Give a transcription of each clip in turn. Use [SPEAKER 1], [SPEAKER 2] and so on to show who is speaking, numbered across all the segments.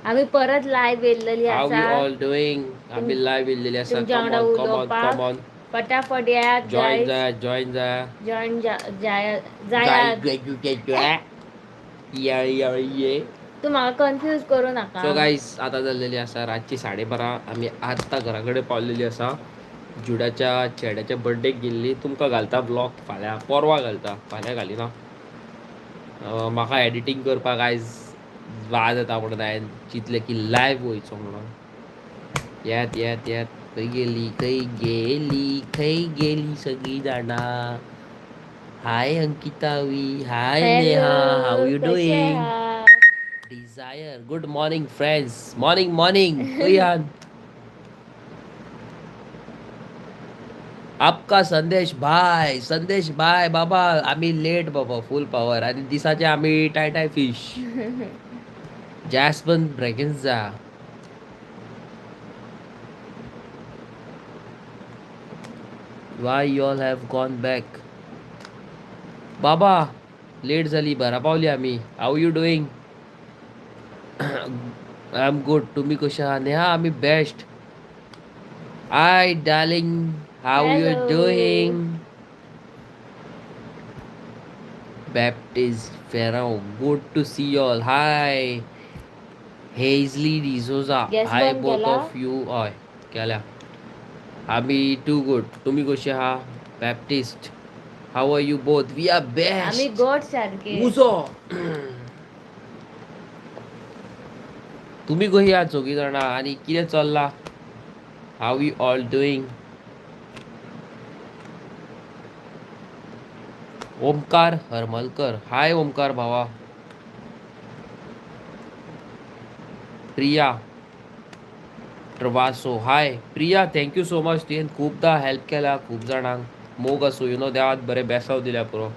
[SPEAKER 1] आमी परत live येयल्लेली
[SPEAKER 2] how you
[SPEAKER 1] आसा.
[SPEAKER 2] All doing? आमी लायव्ह येयल्लेली आसा.
[SPEAKER 1] तुमच्या
[SPEAKER 2] कम
[SPEAKER 1] वांगडा
[SPEAKER 2] ऑन, कम ऑन,
[SPEAKER 1] उलोवपाक.
[SPEAKER 2] Come on.
[SPEAKER 1] फटाफट येयात
[SPEAKER 2] जॉईन
[SPEAKER 1] गायज.
[SPEAKER 2] जाया, जॉईन जाया.
[SPEAKER 1] जॉईन जायात.
[SPEAKER 2] ये.
[SPEAKER 1] तूं म्हाका कन्फ्यूज करूं नाका.
[SPEAKER 2] सो गाईज, आता जाल्लेली आसा रातची 12:30. आमी आत्तां घरा कडेन पावलेली आसा. जुडाच्या चेड्याच्या बड्डेक गेल्ली. तुमकां घालता ब्लॉग फाल्यां, परवां घालता, फाल्यां घालिना. म्हाका एडिटींग करपाक आयज वाज येता म्हणून हांवें चिंतलें की लायव्ह वयचो म्हणून. येत येत येत. खंय गेली, खंय गेली, खंय गेली सगळीं जाणां? Hi Ankita we, hi Neha, how
[SPEAKER 1] hello,
[SPEAKER 2] you
[SPEAKER 1] कशे
[SPEAKER 2] डुईंग?
[SPEAKER 1] आहात?
[SPEAKER 2] Desire, good morning friends, morning morning. खंय आहात? आपका संदेश भाय, संदेश भाय बाबा, आमी लेट बाबा, फूल पावर. आनी दिसाचे आमी टाय टाय फिश. जॅस्पन Braganza. Why you all have gone back? बाबा लेट झाली, बरा पावली आमी. How you doing? I am good. तुम्ही कशा आहात? नेहा, आमी best. Hi darling, how you
[SPEAKER 1] hello.
[SPEAKER 2] Doing? Baptist Ferrao, good to see all. Hi Hazley D'Souza,
[SPEAKER 1] gas
[SPEAKER 2] हाय
[SPEAKER 1] बंद
[SPEAKER 2] बोथ
[SPEAKER 1] केला?
[SPEAKER 2] Of you. हय केल्या. आमी टू गुड. तुमी कशी आहा? Baptist, how are you both? We are
[SPEAKER 1] आमी
[SPEAKER 2] बेस्ट.
[SPEAKER 1] गोड सारके.
[SPEAKER 2] उजो. तुमी कशी आहात सगळीं जाणां आनी कितें चल्लां? How you all doing? Omkar Harmalkar, hi Omkar भावा. Priya Travasso, hi Priya, thank you so much. तुवें खूबदां हेल्प केला खूब जाणांक. मोग आसूं, you know, देवान बरें बेसांव दिल्या पुरो.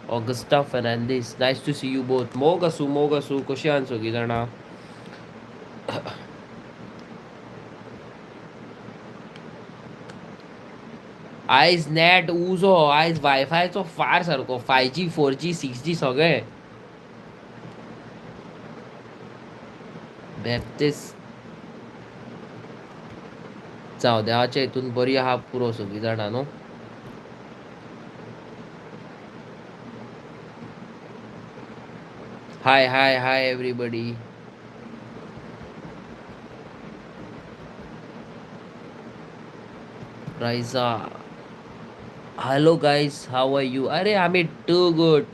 [SPEAKER 2] Augusta Fernandes, nice to see you both. मोग आसूं, मोग आसूं. कशीं आहात सगळीं जाणां? आयज नॅट उजो, आयज वायफायचो फार सारको, 5G 4G 6G सगळें. बॅप्टिस्ट, जावं, देवाच्या हितून बरी आहा पुरो सगळीं जाणां न्हू. Hi hi hi everybody. Raiza, hello guys, how are you? अरे आमी टू गुड.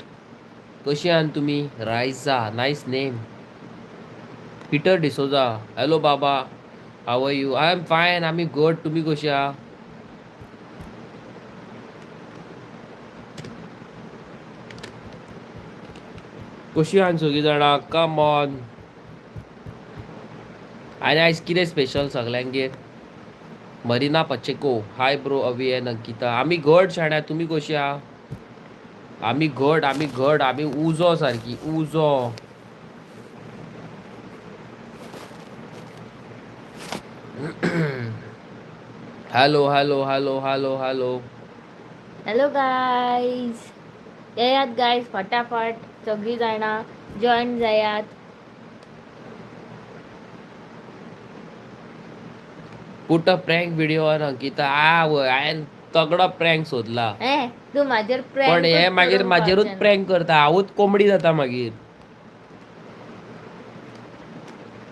[SPEAKER 2] कशी आहात तुमी? Raiza, nice name. Peter D'Souza, hello बाबा, how are you? I am fine, आमी गुड. तुमी कशी आहा? कशी आहात सगळीं जाणां? Come on. आनी आयज कितें special सगल्यांगेर? Marina Pacheco, hi bro Avi and Ankita. आमी घट शाण्या, तुमी कशी आहा? आमी घट, आमी घट, आमी उजो सारकी उजो. Hello hello hello hello hello.
[SPEAKER 1] Hello guys, येयात गायज फटाफट सगळीं जाणां जॉईन जायात.
[SPEAKER 2] Put a prank video on Ankita. आवय, हांवें तगडो प्रँक सोदला.
[SPEAKER 1] ए तूं म्हाजेर
[SPEAKER 2] पण हे
[SPEAKER 1] प्रँकूच
[SPEAKER 2] मागीर
[SPEAKER 1] करूंक
[SPEAKER 2] म्हाजेरूच
[SPEAKER 1] पावचें ना.
[SPEAKER 2] प्रँक करता, हांवूच कोंबडी जाता मागीर.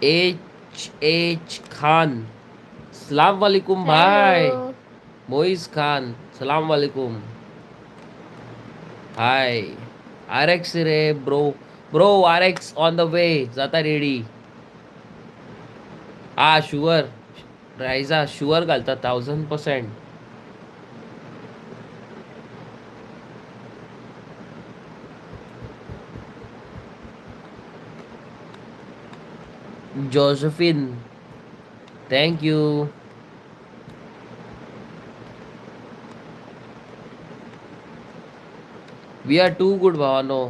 [SPEAKER 2] एच एच खान, सलाम वालेकुम भाई.
[SPEAKER 1] हॅलो.
[SPEAKER 2] मोईज खान, सलाम वालेकुम. हाय आर एक्स रे bro, bro R X on the way, जाता रेडी. आ शुअर रायजा, शुअर घालता 1000%. Josephine, thank you. We are too good भावानो.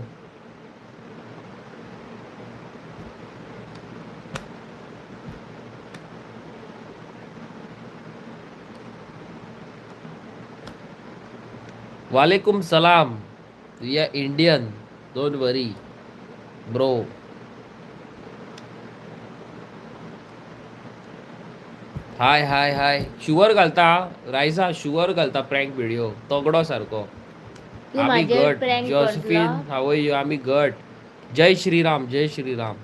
[SPEAKER 2] वालेकुम सलाम. We are Indian, don't worry bro. High high high, sure घालता रायझा, शुवर घालता prank video तगडो सारको.
[SPEAKER 1] तूं
[SPEAKER 2] आमी
[SPEAKER 1] म्हाजेर
[SPEAKER 2] घट.
[SPEAKER 1] प्रँक
[SPEAKER 2] जोसफीन
[SPEAKER 1] करतलो?
[SPEAKER 2] हाव you? आमी घट. जय श्रीराम, जय श्रीराम.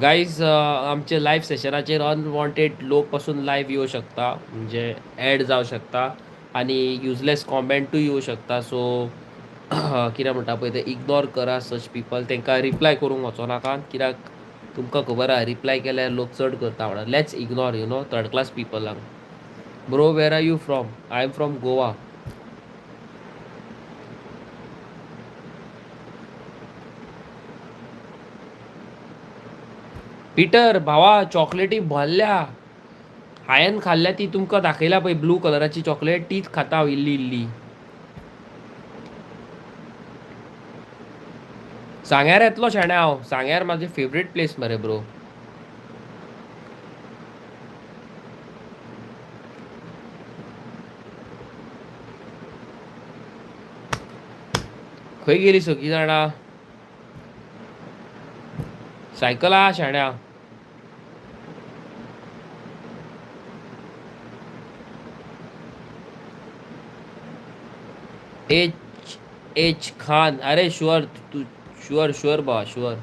[SPEAKER 2] गायज, आमचे लायव्ह सेशनाचेर अनवॉन्टेड लोक पासून लायव्ह येवं शकता, म्हणजे ॲड जावं शकता आनी युजलेस कॉमेंटूय येवं शकता. सो कितें म्हणटा पळय तें, इग्नोर करा सच पिपल. तांकां रिप्लाय करूंक वचोनाका, कित्याक तुमकां खबर आहा रिप्लाय केल्यार लोक चड करता म्हणून. Let's ignore third class पिपलांक. Bro, where are you from? I am from Goa. Peter भावा, चॉकलेटी भरल्या हांवें खाल्ल्या ती तुमकां दाखयल्या पळय, ब्लू कलराची चॉकलेट, तीच खाता हांव इल्ली इल्ली. सांग्यार येतलो शाण्या हांव, सांग्यार म्हाजें फेवरेट प्लेस मरे ब्रो. खंय गेली सगळीं जाणां? सायकल आहा शाण्या. एच एच खान, अरे शुअर, तू शुअर शुअर भावा, शुअर.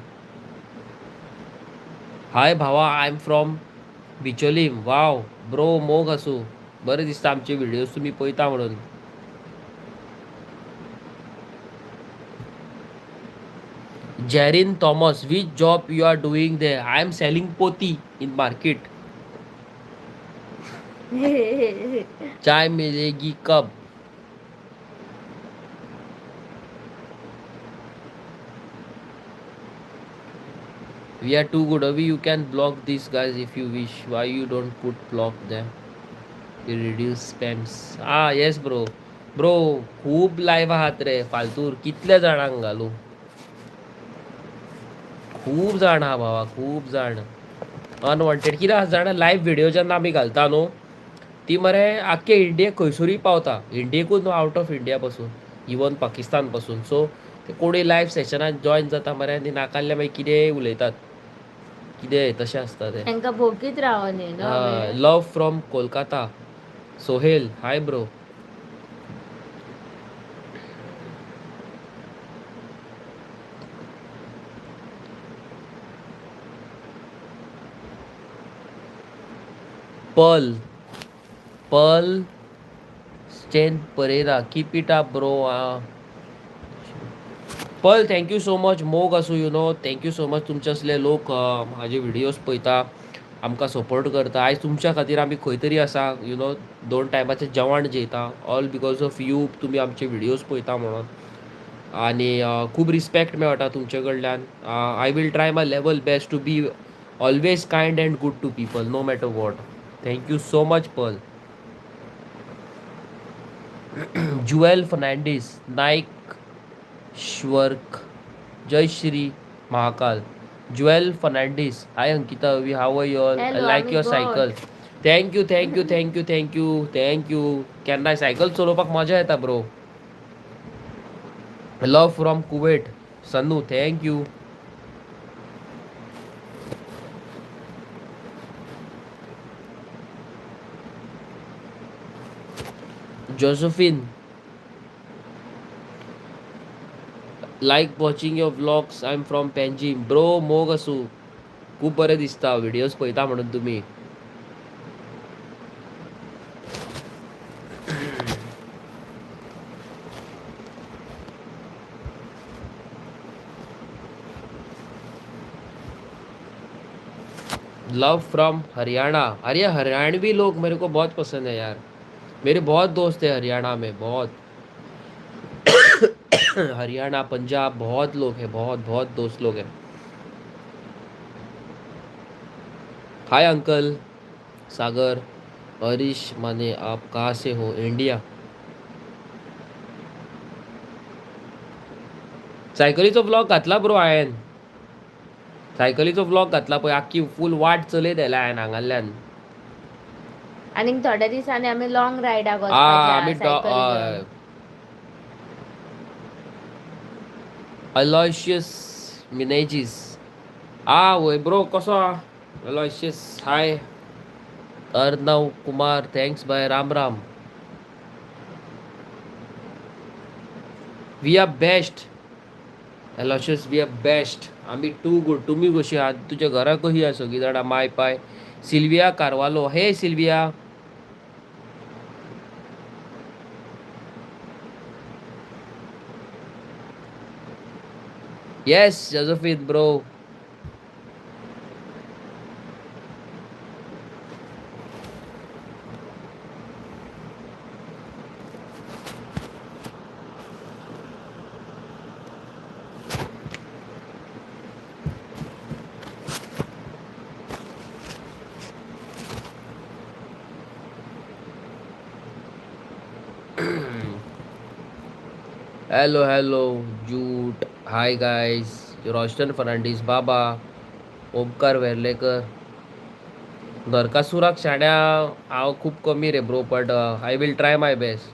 [SPEAKER 2] हाय भावा, I am from Bicholim. Wow bro, मोग आसूं. बरें दिसता आमचे व्हिडियोज तुमी पळयता म्हणून. Jerin Thomas, which job you are doing there? I am selling poti in market. चाय मिलेगी कब? We are too good. Avi, you can block these guys if you wish. Why you don't put block them? You reduce spams. Ah, yes bro. Bro, खूब live आहात रे फालतूर, कितल्या जाणांक घालू? खूब जाण आहा भावा, खूब जाण अनवॉन्टेड. कितें आसा जाणा, लायव्ह व्हिडिओ जेन्ना आमी घालता न्हू, ती मरे आख्खे इंडियेक खंयसरूय पावता. इंडियेकूच न्हू, आवट ऑफ इंडिया पासून, इवन पाकिस्तान पासून. सो ते कोणूय लायव्ह सेशनान जॉयन जाता मरे आनी नाकाल्ले मागीर कितेंय उलयतात, कितेंय तशें आसता तें.
[SPEAKER 1] तांकां भोगीत रावनी न्हू अबे.
[SPEAKER 2] Love from Kolkata, Sohel. Hi bro. Pearl Pearl Stain Pereira, keep it up bro. Pearl, thank you so much. मोग आसूं, thank you so much. तुमचे असले लोक म्हाजे व्हिडियोज पळयता, आमकां सपोर्ट करता. आयज तुमच्या खातीर आमी खंय तरी आसा, दोन टायमाचें जेवण जेयता, ऑल because of you. तुमी आमचे व्हिडियोज पळयता म्हणून. आनी खूब रिस्पेक्ट मेळटा तुमचे कडल्यान. I will try my level best to be always kind and good to people, no matter what. Thank you so much Pearl. Jewel Fernandes, Naik Shwark, Jai Shri Mahakal. Jewel Fernandes, hi Ankita, we how are you all? I
[SPEAKER 1] hello,
[SPEAKER 2] like
[SPEAKER 1] आमी
[SPEAKER 2] your
[SPEAKER 1] good.
[SPEAKER 2] Cycle. Thank you thank you thank you thank you thank you. केन्नाय cycle चलोवपाक मजा येता bro. Love from Kuwait, Sanu, thank you. Josephine, like watching your vlogs. I am from Panjim. Bro, मोग आसूं, खूब बरें दिसता videos पळयता म्हणून तुमी. Love from Haryana. अरे हरियाणवी लोग मेरे को बहुत पसंद है यार, मेरे बहुत दोस्त है हरियाणा में, बहुत. हरियाणा, पंजाब, बहुत लोग हैं, बहुत बहुत दोस्त लोग हैं. हाय अंकल सागर. हरीश माने, आप कहाँ से हो? इंडिया. सायकलीचो व्लॉग घातला ब्रो हांवें, सायकलीचो व्लॉग घातला पळय, आख्खी फूल वाट चलयत आयला हांवें हांगांतल्यान.
[SPEAKER 1] आनीक थोड्या दिसांनी आमी लॉंग रायडाक
[SPEAKER 2] आ
[SPEAKER 1] वचपाचे
[SPEAKER 2] आमी
[SPEAKER 1] सायकल घेवन.
[SPEAKER 2] अलोशियस मिनेजीस, आ वय ब्रो, कसो आहा अलोशियस? हाय. Arnav Kumar thanks bye Ram Ram. We are best Aloysius, we are best. आमी टू गुड. तुमी कशी आहात? तुज्या घरा कशी आसा सगळीं जाणां? माय पाय Sylvia Carvalho, hey Sylvia. Yes Josephine bro. Hello hello Jude, hi guys. Roshan Fernandes Baba, Omkar Verlekar. नरकासुराक शाण्या हांव खूब कमी रे bro, but I will try my best.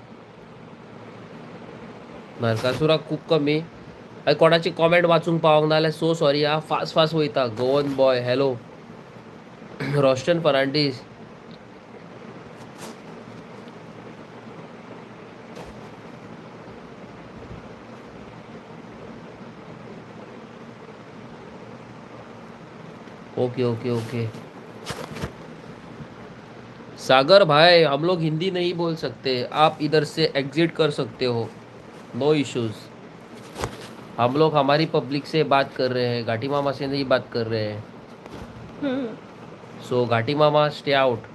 [SPEAKER 2] नरकासुराक खूब कमी. हांवें कोणाची कॉमेंट वाचूंक पावोंक ना जाल्यार सो सॉरी आं. फास्ट फास्ट वयता. Goan boy hello. Roshan Fernandes, okay okay okay. Sagar भाई, हम लोग हिंदी नहीं बोल सकते, आप इधर से एग्जिट कर सकते हो, नो इश्यूज. हम लोग हमारी पब्लिक से बात कर रहे हैं, घाटी मामा से नहीं बात कर रहे हैं. सो घाटी मामा स्टे आउट.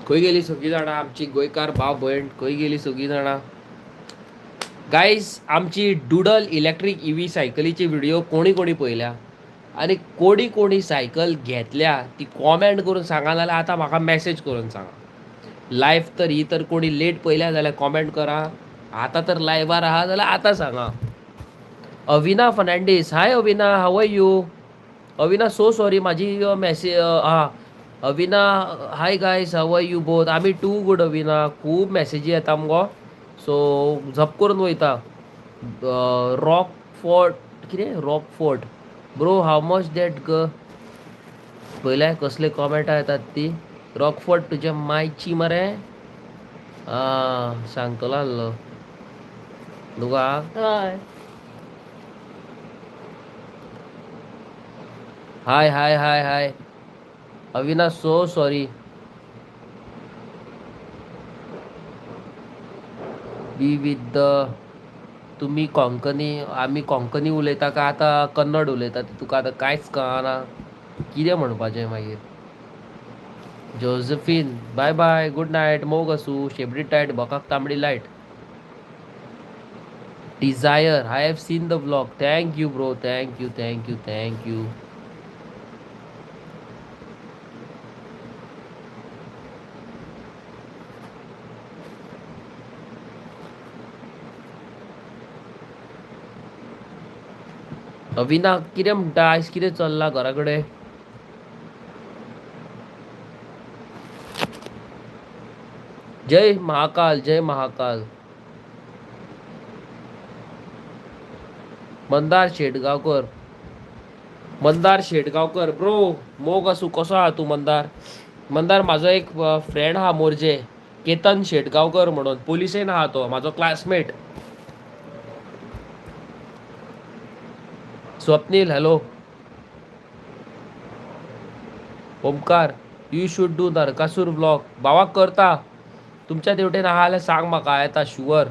[SPEAKER 2] खंय गेली सगळीं जाणां आमची गोंयकार भाव भयण? खंय गेली सगळीं जाणां? गायज, आमची डुडल इलेक्ट्रीक इवी सायकलीची व्हिडिओ कोणी कोणी पळयल्या आनी कोणी कोणी सायकल घेतल्या ती कॉमेंट करून सांगा, नाल्यार आतां म्हाका मॅसेज करून सांगा. लायव्ह तर ही तर कोणी लेट पळयल्या जाल्यार कॉमेंट करा, आतां तर लायव्हार आहा जाल्यार आतां सांगा. Avina Fernandes, hi Avina, how are you? Avina so sorry, म्हाजी मॅसेज आं. Avina hi guys, how are you both? आमी टू गुड अविना. खूब मॅसेजी येता मुगो, सो झप करून वयता. रॉक फोर्ट कितें rock fort bro, how much that ग? पयल्या कसले कॉमेंटां येतात ती. रॉक फोर्ट तुज्या मायची मरे. आं सांगतलो आहलो तुका.
[SPEAKER 1] हय.
[SPEAKER 2] Hi hi hi hi Avina, so sorry. Be with the तुमी कोंकणी, आमी कोंकणी उलयता काय आतां कन्नड उलयता ते तुका आतां कांयच कळना कितें म्हणपाचें मागीर. Josephine bye bye, good night, मोग आसूं. शेबडी टायट बोकाक तांबडी light. Desire, I have seen the vlog, thank you bro, thank you thank you thank you. Avina कितें म्हणटा? आयज कितें चल्लां घरा कडेन? जय महाकाल, जय महाकाल. मंदार शेटगांवकर, मंदार शेटगांवकर ब्रो, मोग आसूं. कसो आहा तूं मंदार? मंदार म्हाजो एक फ्रेंड आहा मोरजे, केतन शेटगांवकर म्हणून, पोलिसेन आहा तो, म्हाजो classmate. Swapnil hello. Omkar, you should do Narakasur vlog. भावाक करता, तुमच्या तेवटेन आहा जाल्यार सांग म्हाका, येता शुअर.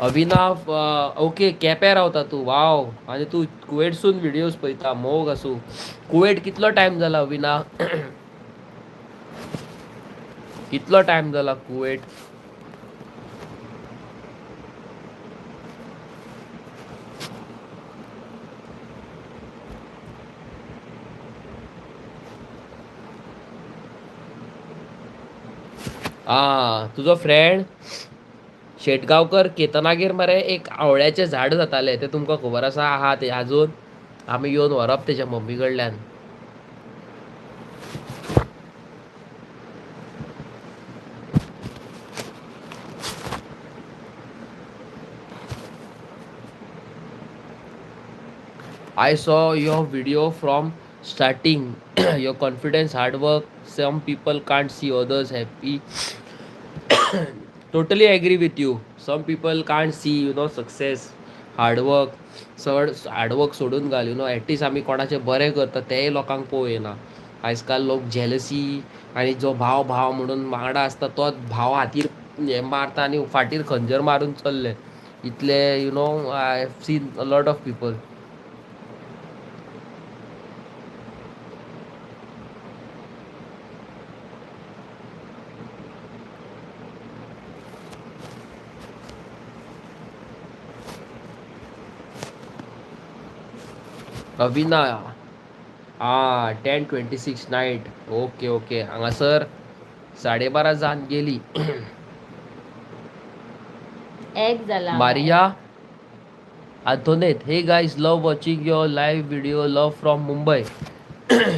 [SPEAKER 2] अविनाव ओके, केप्यां रावता तूं, वाव. आनी तूं कुवेटसून व्हिडियोज पळयता, मोग आसूं. कुवेट कितलो टायम जाला अविना? कितलो टायम जाला कुवेट? आ तुजो फ्रेंड शेटगांवकर केतनागेर मरे एक आवळ्याचें झाड जातालें तें तुमकां खबर आसा, आहा तें आजून. आमी येवन व्हरप तेच्या मम्मी कडल्यान. I saw your video from starting. Your confidence, hard work, some people can't see others happy. Totally agree with you. Some people can't see, you know, success, hard work. चड हार्डवर्क सोडून घाल, you know, at least आमी कोणाचें बरें करता तेंय लोकांक पळोवंक येना. आयज काल लोक जेलसी आनी जो भाव भाव म्हणून वांगडा आसता तोच भाव हातीर हें मारता आनी फाटीर खंजर मारून चल्ले. इतले you know I have seen a lot of people. Avina ah 10:26 night. Okay okay, हांगासर 12:30 जावन गेली.
[SPEAKER 1] एक जाला हांगा.
[SPEAKER 2] Maria Antoinette, hey guys, love watching your live video, love from Mumbai.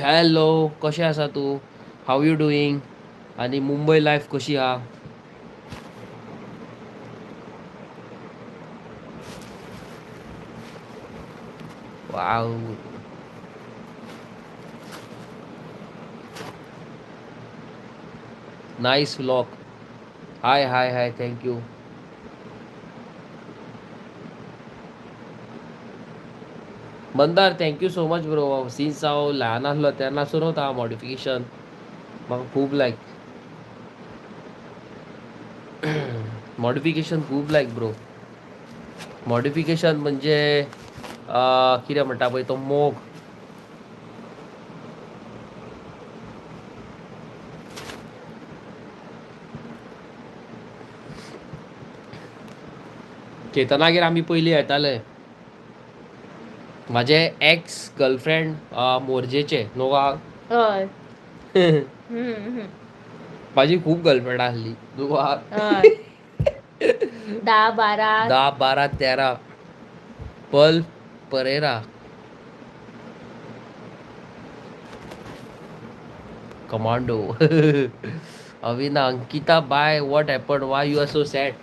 [SPEAKER 2] Hello, कशें आसा तूं? How you doing? आनी मुंबय लायफ कशी आहा? Wow, nice vlog. Hi hi hi, thank you. Mandar, thank you so much bro. Since हांव ल्हान आसलो तेन्नासूनच हांव मॉडिफिकेशन म्हाका खूब लायक. मॉडिफिकेशन खूब लायक ब्रो. मॉडिफिकेशन म्हणजे कितें म्हणटा पळय तो मोग. केतनागेर आमी पयलीं येताले. म्हाजे एक्स गर्लफ्रेंड मोरजेचे न्हू गा.
[SPEAKER 1] हय. हम्म, हम्म.
[SPEAKER 2] म्हाजी खूब गर्लफ्रेंड आसली न्हू गा.
[SPEAKER 1] हय. 10 12.
[SPEAKER 2] 10 12 13. Pearl Pereira, commando. Avina, Ankita bye, what happen, why you are so sad?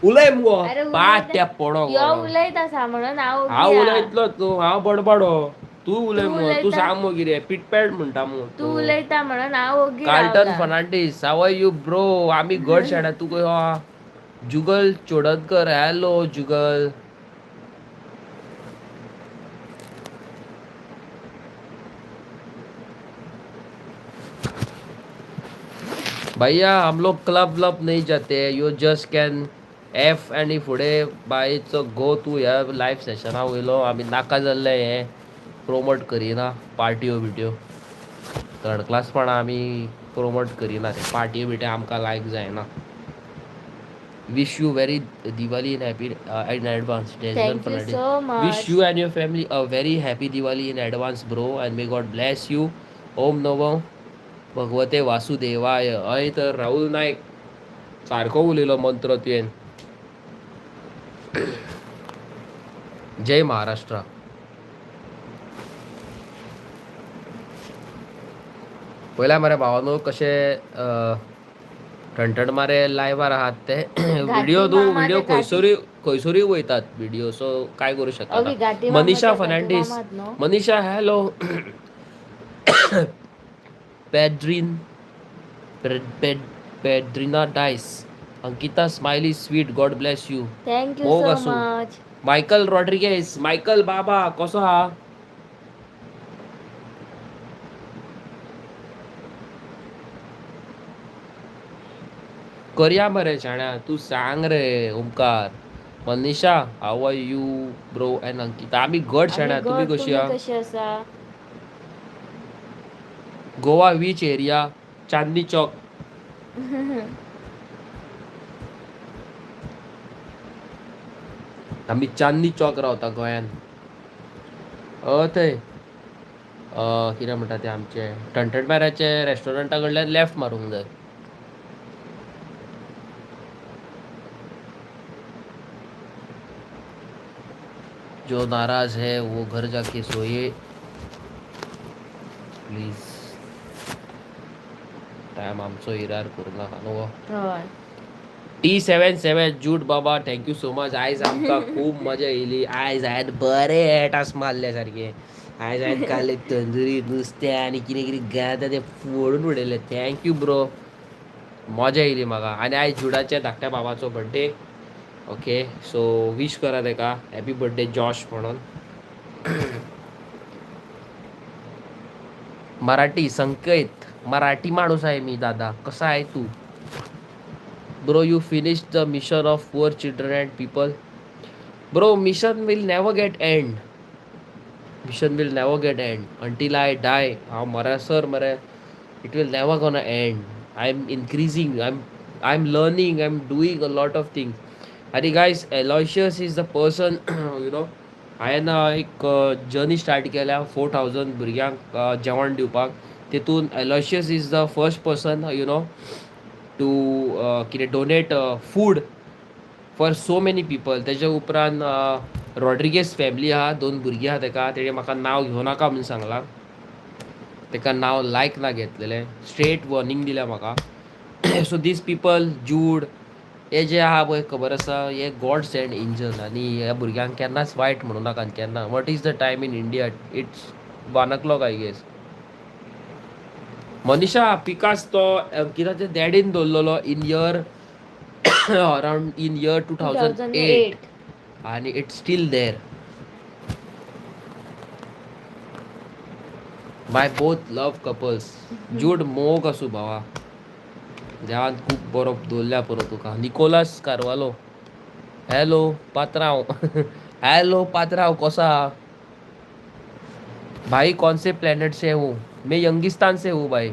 [SPEAKER 2] उलय मुगो
[SPEAKER 1] अरे
[SPEAKER 2] पाट्या
[SPEAKER 1] उलयता,
[SPEAKER 2] पडो
[SPEAKER 1] यो
[SPEAKER 2] गो.
[SPEAKER 1] उलयत आसा म्हणून हांव
[SPEAKER 2] हांव
[SPEAKER 1] ओगी आहा.
[SPEAKER 2] उलयतलो तूं, हांव बडबडो. तूं उलय
[SPEAKER 1] तूं
[SPEAKER 2] मुगो, तूं
[SPEAKER 1] उलयता,
[SPEAKER 2] सांग मुगो कितें पिटपॅट म्हणटा मुगो
[SPEAKER 1] तूं
[SPEAKER 2] तूं.
[SPEAKER 1] उलयता म्हणून हांव ओगी
[SPEAKER 2] कार्लटन
[SPEAKER 1] रावला.
[SPEAKER 2] Fernandes, how are you bro? आमी घट शाणा, तूं खंय आहा? जुगल चोडणकर, हॅलो जुगल. भैया हम लोग क्लब व्लब नहीं जाते, you just can F. आनी फुडें बायचो गो तूं ह्या लायव सेशना वयलो आमी नाका जाल्लें हें प्रोमोट करिना पार्ट्यो बिट्यो. थर्ड क्लासपणां आमी प्रोमोट करिना ते पार्ट्यो बिट्यो आमकां लायक जायना. Wish you very Diwali in happy in advance. Desmond
[SPEAKER 1] thank you
[SPEAKER 2] Fernandes,
[SPEAKER 1] so
[SPEAKER 2] wish
[SPEAKER 1] much.
[SPEAKER 2] You and your family a very happy Diwali in advance bro, and may God bless you. Om नमो भगवते वासुदेवाय. हय तर राहुल नायक सारको उलयलो मंत्र तुवें. जय महाराष्ट्र. पयल्या मरे भावानो कशे ठणठण मारे लायव्हार आहात ते. व्हिडिओ
[SPEAKER 1] घाटी
[SPEAKER 2] न्हू,
[SPEAKER 1] मामा
[SPEAKER 2] व्हिडिओ
[SPEAKER 1] ते घाटी.
[SPEAKER 2] खंयसरूय खंयसरूय वयतात व्हिडिओ, सो काय करूं शकना.
[SPEAKER 1] अवी घाटी मामा
[SPEAKER 2] मनीषा
[SPEAKER 1] ते घाटी
[SPEAKER 2] फर्नांडीस,
[SPEAKER 1] मामात न्हू.
[SPEAKER 2] मनीषा hello. पेड्रीन Pedrina Dias, Ankita smiley sweet, God bless you.
[SPEAKER 1] Thank you
[SPEAKER 2] मोग
[SPEAKER 1] सो
[SPEAKER 2] आसूं.
[SPEAKER 1] मच.
[SPEAKER 2] मायकल रॉड्रिगेज, मायकल बाबा कसो आहा? करया मरे शाण्या, तूं सांग रे. Omkar, Manisha, how are you bro and Ankita? आमी घट
[SPEAKER 1] आमी
[SPEAKER 2] शाण्या, तुमी
[SPEAKER 1] घट,
[SPEAKER 2] कशी
[SPEAKER 1] तुमी
[SPEAKER 2] आहा?
[SPEAKER 1] कशी आसा?
[SPEAKER 2] Goa which area? Chandni Chowk. आमी चांदनी चौक रावता गोंयान. थंय कितें म्हणटा तें आमचें ठणठणमाऱ्याचे रेस्टॉरंटा कडल्यान लेफ्ट मारूंक जाय. जो नाराज है वो घर जाके सोए प्लीज. टायम आमचो इरार करूं नाका न्हू गो.
[SPEAKER 1] हय.
[SPEAKER 2] T77 जूड बाबा, thank you so much. आयज आमकां खूब मजा येयली. आयज हांवें बरे एटास मारले सारके. आयज हांवें खाले तंदुरी नुस्तें आनी कितें कितें घालता तें फोडून उडयलें. Thank you bro, मजा येयली म्हाका. आनी आयज जुडाच्या धाकट्या बाबाचो बड्डे. ओके, सो विश करा तेका हॅपी बड्डे जॉश म्हणून. मराठी संकेत, मराठी माणूस आहे मी दादा, कसा आहे तू? Bro, you finish the mission of poor children and people. Bro, mission will never get end. Mission will never get end until I die. हांव मरासर मरे it will never gonna end. I am increasing, I am learning, I am doing a lot of things. आनी guys, Aloysius is the person, you know, हांवें एक journey start केल्या 4000 भुरग्यांक जेवण दिवपाक. तितून Aloysius is the first person, you know, to कितें donate food for so many people. तेच्या उपरांत रॉड्रिगेज फॅमिली आहा, दोन भुरगीं आहा तेका, तेणें म्हाका नांव घेवं नाका म्हणून सांगलां. तेका नांव लायक ना घेतलेलें, स्ट्रेट वॉर्निंग दिल्या म्हाका. सो these people, जूड हे जे आहा पळय, खबर आसा, हे गॉड सेंड एंजल. आनी ह्या भुरग्यांक केन्नाच वायट म्हणूं नाका केन्ना. What is the time in India? It's 1 o'clock I guess. Manisha, Picasso तो अंकिताच्या डॅडीन दवरलेलो in year around in year two
[SPEAKER 1] two
[SPEAKER 2] thousand
[SPEAKER 1] thousand
[SPEAKER 2] eight
[SPEAKER 1] eight.
[SPEAKER 2] आणि it's still there. My both love couples. Jude मोग आसूं भावा, देवान खूब बरो दवरल्या पुरो तुका. निकोलास कार्वालो, हॅलो पात्रांव. हॅलो पात्रांव, कसो आहा भाई? कौन से प्लेनेट से हूँ मैं? यंगिस्तान से हूँ भाई.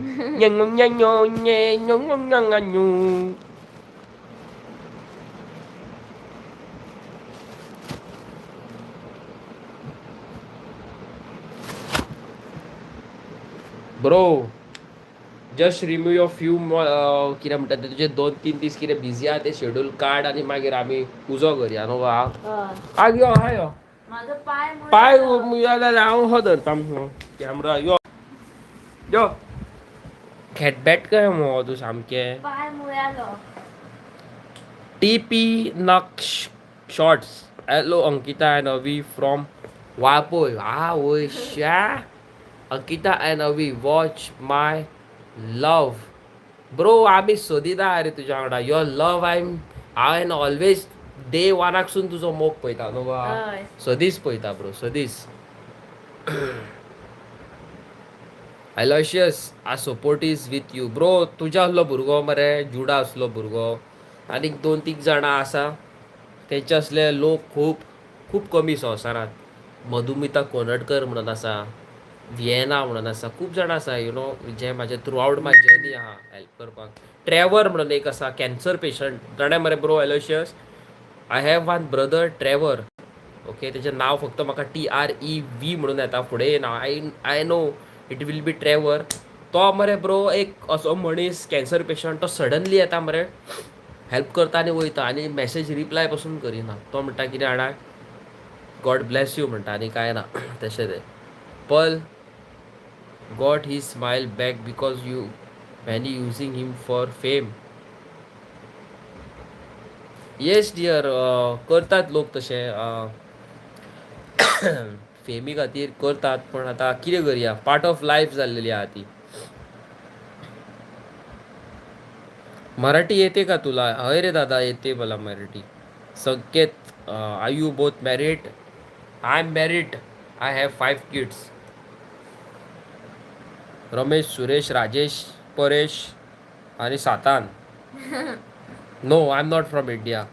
[SPEAKER 2] Bro, just remove your few कितें म्हणटा ते, तुजे 2-3 दीस कितें बिजी आहा ते शेड्यूल काड आनी मागीर आमी उजो करया न्हू गो.
[SPEAKER 1] हय.
[SPEAKER 2] आग यो हा यो.
[SPEAKER 1] म्हाजो पाय
[SPEAKER 2] पाय
[SPEAKER 1] मुळ्यालो.
[SPEAKER 2] जाल्यार हांव हो धरता कॅमरा. यो यो, खेटबेट काय मगो तूं सामकें.
[SPEAKER 1] पाय मुळ्यालो.
[SPEAKER 2] T P Naksh shorts, hello Ankita and Avi from Valpoi. आवय श्या. Ankita and Avi watch my love. Bro, आमी सोदिता रे तुज्या वांगडा your love. I हांवें ऑलवेज डे वनाकसून तुजो मोग पळयता न्हू गो.
[SPEAKER 1] हय.
[SPEAKER 2] सदींच पळयता bro, सदींच. Aloysius, our support is with you bro. तुज्या असलो भुरगो मरे, जुडा असलो भुरगो आनीक 2-3 जाणां आसा, तेंचे असले लोक खूब खूब कमी संवसारांत. मधुमिता कोनटकर म्हणून आसा, वियेना म्हणून आसा, खूब जाणां आसा, you know, जे म्हाजे थ्रू आवट my journey आहा हेल्प करपाक. ट्रॅवर म्हणून एक आसा, कॅन्सर पेशंट. जाणा मरे bro Aloysius, I have one brother Trevor. Okay, तेजें नांव फक्त म्हाका TREV म्हणून येता, फुडें नांव I know it will be Trevor. तो मरे ब्रो एक असो मनीस, कॅन्सर पेशंट, तो सडनली येता मरे, हेल्प करता आनी वयता, आनी मॅसेज रिप्लाय पसून करिना. तो म्हणटा कितें जाणा, गॉड ब्लॅस you म्हणटा आनी कांय ना. तशें तें. Pearl got his smile back because you many using him for fame. Yes dear, करतात लोक तशे, फेमी खातीर करतात, पण आतां कितें करया, पार्ट ऑफ लायफ जाल्लेली आहा ती. मराठी येते का तुला? हय रे दादा, येते मला Marathi. Sanket, are you both married? I am married, I have 5 kids. Ramesh, Suresh, Rajesh, Paresh आणि सातान. No, I am not from India.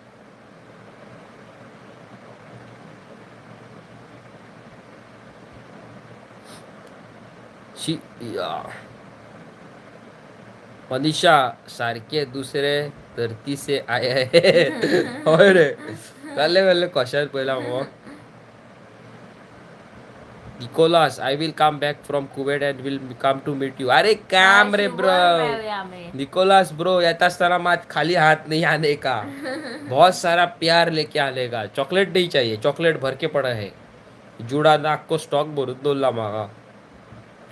[SPEAKER 2] She या. मनीषा, सारखे दुसरे धरती से आये है. हय रे, जाल्ले जाल्ले कशें पयला मगो. Nicholas, I will come back from Kuwait and will come to meet you. अरे
[SPEAKER 1] हय,
[SPEAKER 2] काम रे ब्रो.
[SPEAKER 1] शुअर मेळुया आमी.
[SPEAKER 2] निकोलास ब्रो, येता आसतना मात खाली हाथ नहीं आने का, बहुत सारा प्यार लेके आने का. चॉकलेट नहीं चाहिए, चॉकलेट भर के पड़ा है. जुडान आख्खो स्टॉक भरून दवरला म्हाका.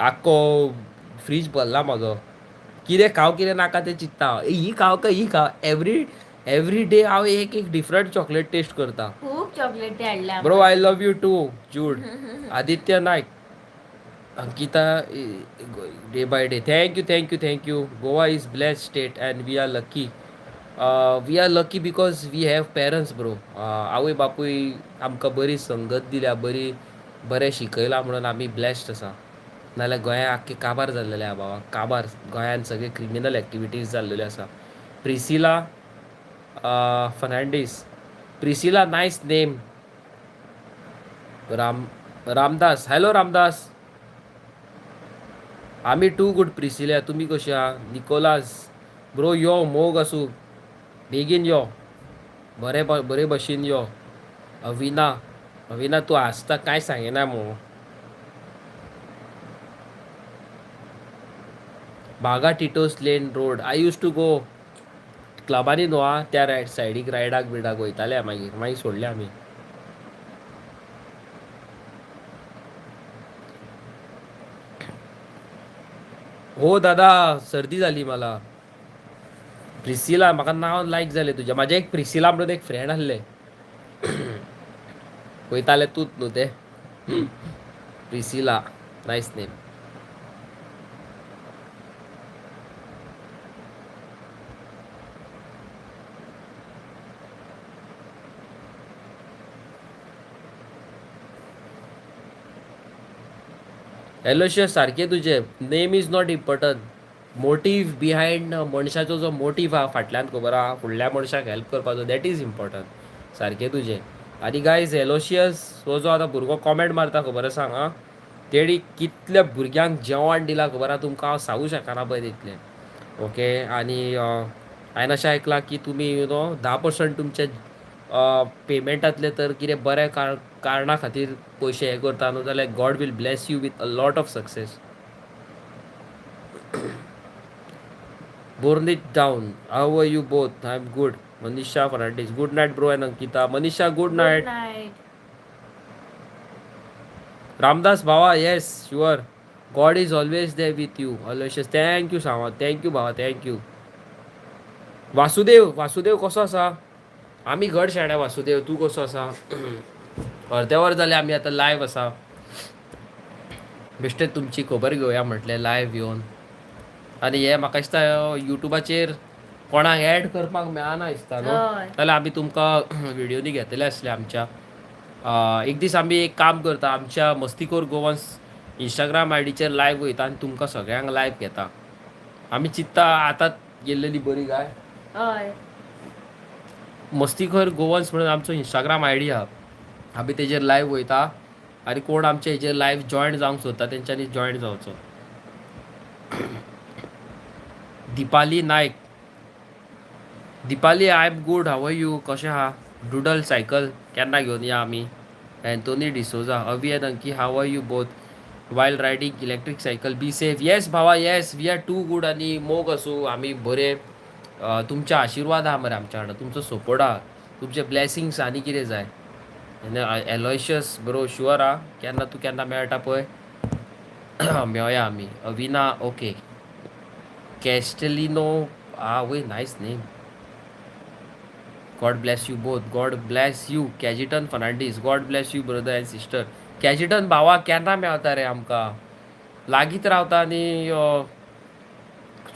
[SPEAKER 2] आख्खो फ्रीज भरला म्हाजो. कितें खावं कितें नाका तें चिंत्ता हांव. ही खावं काय ही खावं. एवरी एवरी डे हांव एक एक डिफरंट चॉकलेट टेस्ट करता.
[SPEAKER 1] खूब चॉकलेटी हाडल्या.
[SPEAKER 2] Bro, I love you too. Jude, Aditya Naik, Ankita, day by day. Thank you, thank you, thank you. Goa is blessed state and we are lucky. We are lucky because we have parents, bro. आवय बापूय आमकां बरी संगत दिल्या, बरी बरें शिकयलां म्हणून आमी ब्लेस्ड आसा. नाल्यार गोंया आख्खें काबार जाल्लेलें आहा बाबा, काबार. गोंयान सगळे क्रिमिनल एक्टिविटीज जाल्लेल्यो आसा. Priscilla Fernandes, Priscilla, nice name. Ram Ramdas, hello Ramdas. आमी टू गुड. प्रिसिल्या, तुमी कशी आहा? निकोलास ब्रो, यो, मोग आसूं, बेगीन यो, बरे बरे भशेन यो. अविना, अविना, तूं हांसता कांय सांगिना मगो. Baga Tito's lane road, I used to go क्लबांनी न्हू आं, त्या रायट सायडीक रायडाक बिडाक वयताले. मागीर मागीर सोडले आमी. हो दादा, सर्दी झाली मला. प्रिसिला, म्हाका नांव लायक जालें तुजें. म्हाजें एक प्रिसिला म्हणून एक फ्रेंड आसलें. वयतालें तूंच न्हू तें? प्रिसिला, नायस नेम. एलोशियस, सारकें तुजें. Name is not important, motive behind. मनशाचो जो मोटीव आहा फाटल्यान, खबर आहा, फुडल्या मनशाक हेल्प करपाचो, that is important. सारकें तुजें. आनी गायज, एलोशियस हो जो आतां भुरगो कॉमेंट मारता, खबर आसा हांगा तेणी कितल्या भुरग्यांक जेवण दिलां, खबर आहा तुमकां? हांव सांगूं शकना पळय तितलें. ओके, आनी हांवें अशें आयकलां की तुमी 10% तुमचे पेमेंटांतले तर कितें बऱ्या कारणा खातीर पयशे हे करता न्हू, जाल्यार God will bless you with a lot of success. Born it down. How are you both? I am good. Manisha Fernandes, good night, bro and Ankita. Manisha, good
[SPEAKER 1] good
[SPEAKER 2] night.
[SPEAKER 1] Night.
[SPEAKER 2] Ramdas भावा, yes, sure. God is always there with you. Aloysius, thank you Sawant, thank you भावा, thank you. Vasudev, Vasudev कसो आसा? आमी घड शाण्या. वासुदेव, तूं कसो आसा? अर्दे वर जालें आमी आतां लायव आसा. बेश्टे तुमची खबर घेवया म्हटलें लायव येवन. आनी हे म्हाका दिसता युट्यूबाचेर कोणाक एड करपाक मेळना दिसता न्हू?
[SPEAKER 1] हय.
[SPEAKER 2] जाल्यार आमी तुमकां व्हिडियोनी घेतले आसले आमच्या. एक दीस आमी एक काम करता, आमच्या मस्तीखोर गोवन्स इंस्टाग्राम आयडीचेर लायव वयता आनी तुमकां सगळ्यांक लायव घेता. आमी चिंत्ता आतां गेल्लेली बरी काय.
[SPEAKER 1] हय.
[SPEAKER 2] मस्तीखोर गोवन्स म्हणून आमचो इंस्टाग्राम आयडी आहा. आमी तेजेर लायव वयता आनी कोण आमच्या हेजेर लायव जॉयन जावंक सोदता तेंच्यांनी जॉयन जावचो. Deepali Naik, Deepali, I am good, how are you? कशें आहा? डुडल सायकल केन्ना घेवन या आमी? Anthony D'Souza, Avi and Anki, how are you both? While riding electric cycle, be safe. Yes भावा, yes, we are too good. आनी मोग आसूं, आमी बरे. तुमचे आशिर्वाद आहा मरे आमच्या वांगडा, तुमचो सपोर्ट आहा, तुमचे ब्लेसिंग्स, आनी कितें जाय? एलोयशियस ब्रो, शुअर आहा. केन्ना तूं केन्ना मेळटा पळय, मेळया आमी. अविना, ओके. कॅस्टलिनो, आवय, nice name. God bless you both. God bless you. Cajetan Fernandes, God bless you, brother and sister. Cajetan भावा, केन्ना मेळता रे आमकां? लागींच रावता आनी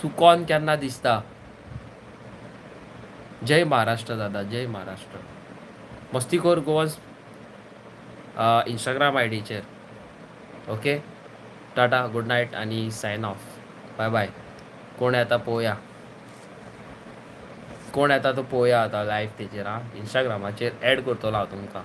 [SPEAKER 2] चुकोन केन्ना दिसता. जय महाराष्ट्र दादा, जय महाराष्ट्र. मस्तीखोर गोवन्स इंस्टाग्राम आयडीचेर. ओके, टाटा, गुड नायट आनी सायन ऑफ. बाय बाय. कोण येता पळोवया, कोण येता तो पळोवया आतां लायव तेजेर. आं, इंस्टाग्रामाचेर एड करतलो हांव तुमकां.